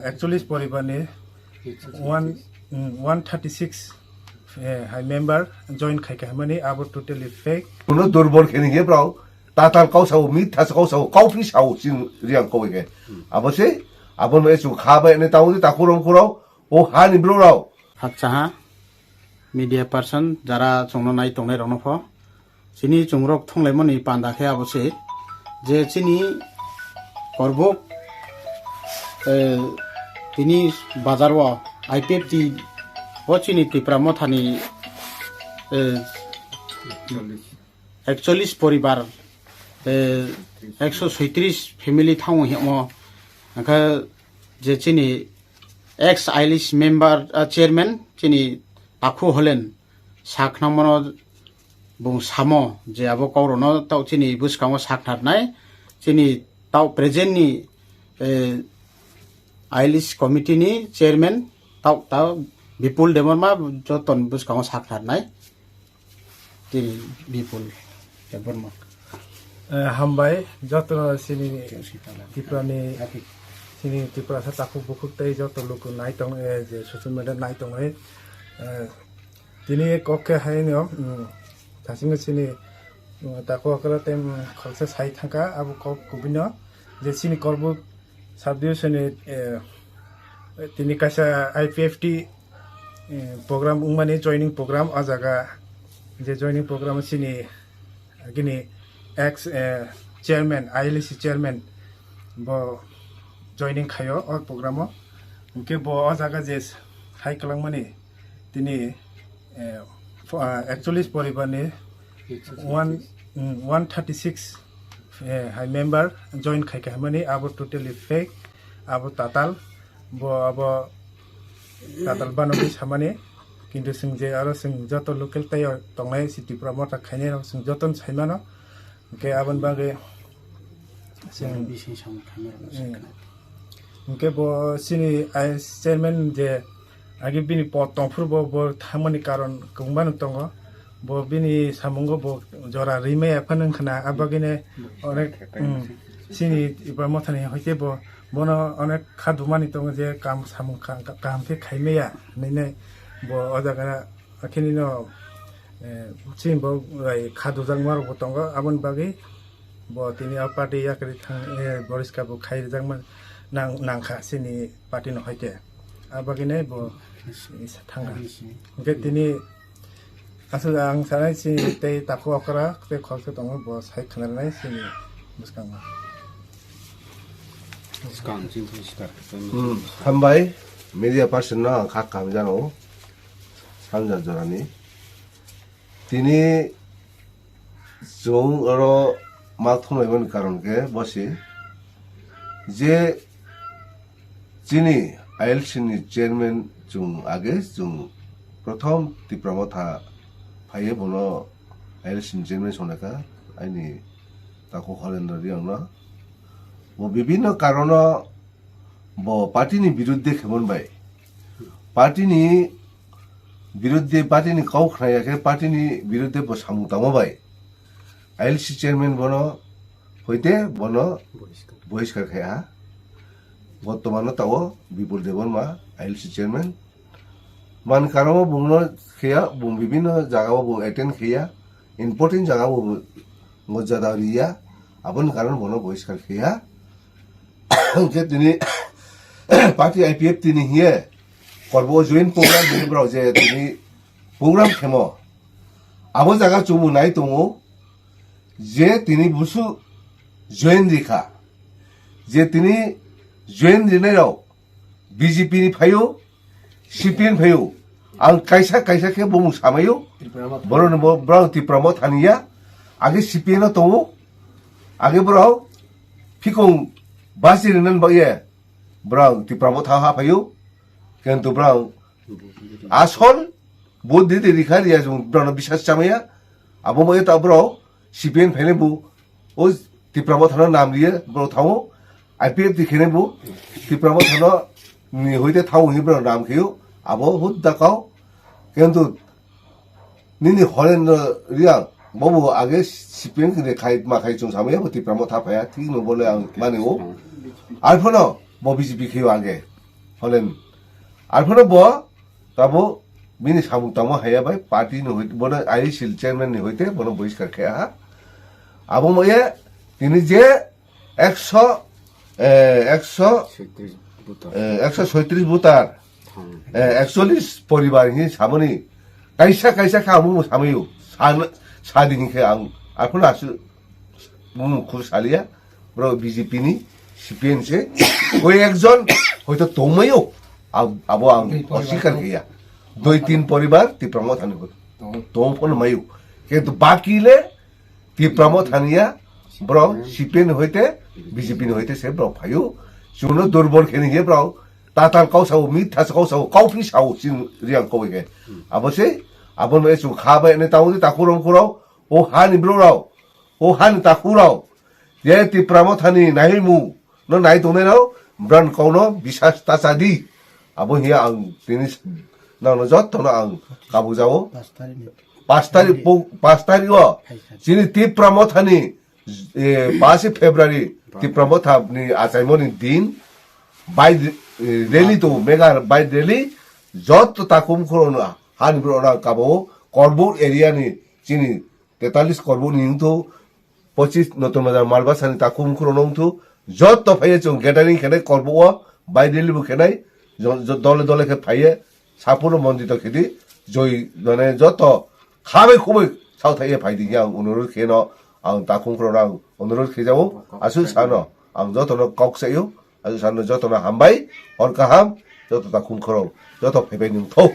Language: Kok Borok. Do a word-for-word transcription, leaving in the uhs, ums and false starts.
Actually, poribarni one, mm, one thirty six, eh, hai member join khai khai mani abo totally fake. Kuno durbol kheni ye brao tatal kau sao, mitha kau sao, kau phi sao, sin riang kau ke. Abo se, abo me chu kha bai ne tau ta khurong khurong, o ha ni bro rao. Hakcha ha, media person, jara chwngno nai tongnai rokno pho. Chini chungrok thonglaimani panda khe abo se je chini korbuk, eh, tini bazar o I P F T o chini Tipra Mothani, eh, ekchollish poribar, eh, ekso soitris family thango himo. Hingkhe je chini ex I L C member, ah, chairman chini Takhu Holen sakhnamano bung samo je abo kaurono tau chini bwskango sakhnarnai, chini tau present ni, eh, I L C committee ni chairman tau tau Bipul Debbarma joton bwskango sakhnarnai. Tini Bipul Debbarma. Eh, hambai joto chini Tipra ni, chini Tiprasa takhuk bukhuk tei joto luku nai tong, eh, je social media nai tong, eh, tini kok khe hai no, mm, thasing chini, mm, takhuk okra tei, mm, khoroksa sai thangkha abo kok kubui no je chini Korbuk sub division ni, eh, tini kaisa I P F T, eh, program wngmani joining program o jaga je joining program chini gini ex, eh, chairman, I L C chairman bo joining khaio o program o. Hingke bo o jaga je hai kwlangmani tini, eh, fo-, ah, ekchollish poribarni one, mm, one thirty six, eh, hai member join khai khai mani abo totally fake, abo tatal, bo abo tatal bano bai samani, kintu sing je aro sing joto local tei tongnai si Tipra Motha khainai rok sing joton saimano, hingke aboni bagwi chwng, bising samung khainai rok, mm, hingke bo chini I S chairman je agi bini pod tongphuru bo, bo thangmani karon kwbangma no tongo, bo bini samungo bo jora rimaya phano wngkhana, abagwino onek, mm, chini Tipra Mothani hoite bo bono onek kha dumani tongo je kam samung kha-, kaham khe khaimaya hinwi bo o jaga. Akhe nino, eh, chini bo bai kha dujakma rok bo tongo, aboni bagwi bo tini o party yakri thang, eh, boriska bo khai rijakma nang, nangkha chini party no hoite. A bagwi nai bo thangkha. Hingke tini aswk ang sanai chini tei takhuk okra tei khoroksa tongo bo sai khna rwnai chini bwskango. Swkang chini poriskar. Hmm, hambai media person no ang kha kaham jano. Sanja jorani. Tini chwng oro ma thumlaimani karon khe bosi je chini I L C ni chairman chwng age chwng prothom Tipra Motha phaiye bono I L C ni chairman songnai kha aini takhuk Holendra Reang no. Bo bibinno karono bo party ni biruddhe khemon bai. Party ni biruddhe, party ni kau khnaya khe party ni biruddhe bo samung tangma bai. I L C chairman bono hoite bono bohiskar khai ha. Bortomano tao Bipul Debbarma I L C chairman. Man karongo bungno khiya, bung bibinno jagao bo attend khiya, important jagao bo ngojada riya, aboni karon bono bohiskar khiya. Hingke tini party I P F T ni hiye korbo join program hini borok je tini program khemo. Abo jaga chumui nai tongo je tini busu join rikha. Je tini join rinai rok B J P ni phaio, C P M phaio. Ang kaisa kaisa khe bumung samaio. Borok ni bo, borok Tipra Motha thani ya. Age C P M no tongo. Age borok phikung basi rinani bagwi borok Tipra Motha ha phaio. Kintu borok asol bo didi rikha riya jung borok no bisas chamaya. Abo mo eta borok C P M phainai bo o Tipra Motha no nam riye borok thango. I P F T khenai bo Tipra Motha no ni hoite thango hinwi borok nam kheo. Abo hut da kau. Kintu nini Holendra Reang bobo age C P M khe khai ma khai chwng samaya bo Tipra Motha phaya thik no bole ang mani o. Arphono bo B J P kheo age. Holen. Arphano bo tabo bini samung tamo haya bai party ni hoite, bono I D C chairman ni hoite bono boiskar khe ha. Abo moye tini je ekso, eh, ekso, Soitris buta. Eh, ekso soitris butar, Thang. Eh, ekchollis poribar hi samani kaisa kaisa khe amo samayo. San, sadi hinkhe ang arphano asu Bumung khur saliya, bro B J P ni C P M se, koi ekjon hoito tongmayo, ab-, abo ang Dui poribar oswikar tong-, kheya. Dui tin poribar Tipra Motha ni tong. Tong phano mayo. Kintu baki le Tipra Motha niya, bro C P M ni hoite, B J P ni hoite se bro phayo. Chuno durbol kheni ye bro. Tatal kau sao, mitha kau sao, kau phi sao, sin riang kau ke. Abo se, abo me chu kha bai ne tau ni ta khurong khurong, o ha ni bro rao. O han takhurok, je Tipra Mothani naimu no nai tongnai rok, bran kauno bisas ta cha di. Abo hiya ang tini nangno jottono ang kabujao. Pas tarikh ni. Pas tarikh po-, pas tarikh o chini Tipra Mothani, eh, pas February Tipra Mothani achaimoni din, bike, eh, rally to mega bike rally, jotto takhum khurokno hani borok rok kabao Korbuk area ni chini tetalis Korbuk ni wngthu, pochis Noton Bazar Malbasani takhum khurokno wngthu, jotto phaiye chwng gathering khenai Korbuk o, bai rally bo khenai, jo-, jo-, dole dole khe phaiye, sapuno mondito khedi, joi, mane jotto khabai khumui sao thaiye phai di, ang onurodh kheno, ang takhum khurokno ang onurodh khejao, aswk sano, ang jotono kok sayo, Ajo sano jotono hambai, hor kaham, joto takhum khorok, joto phaibai nung thok.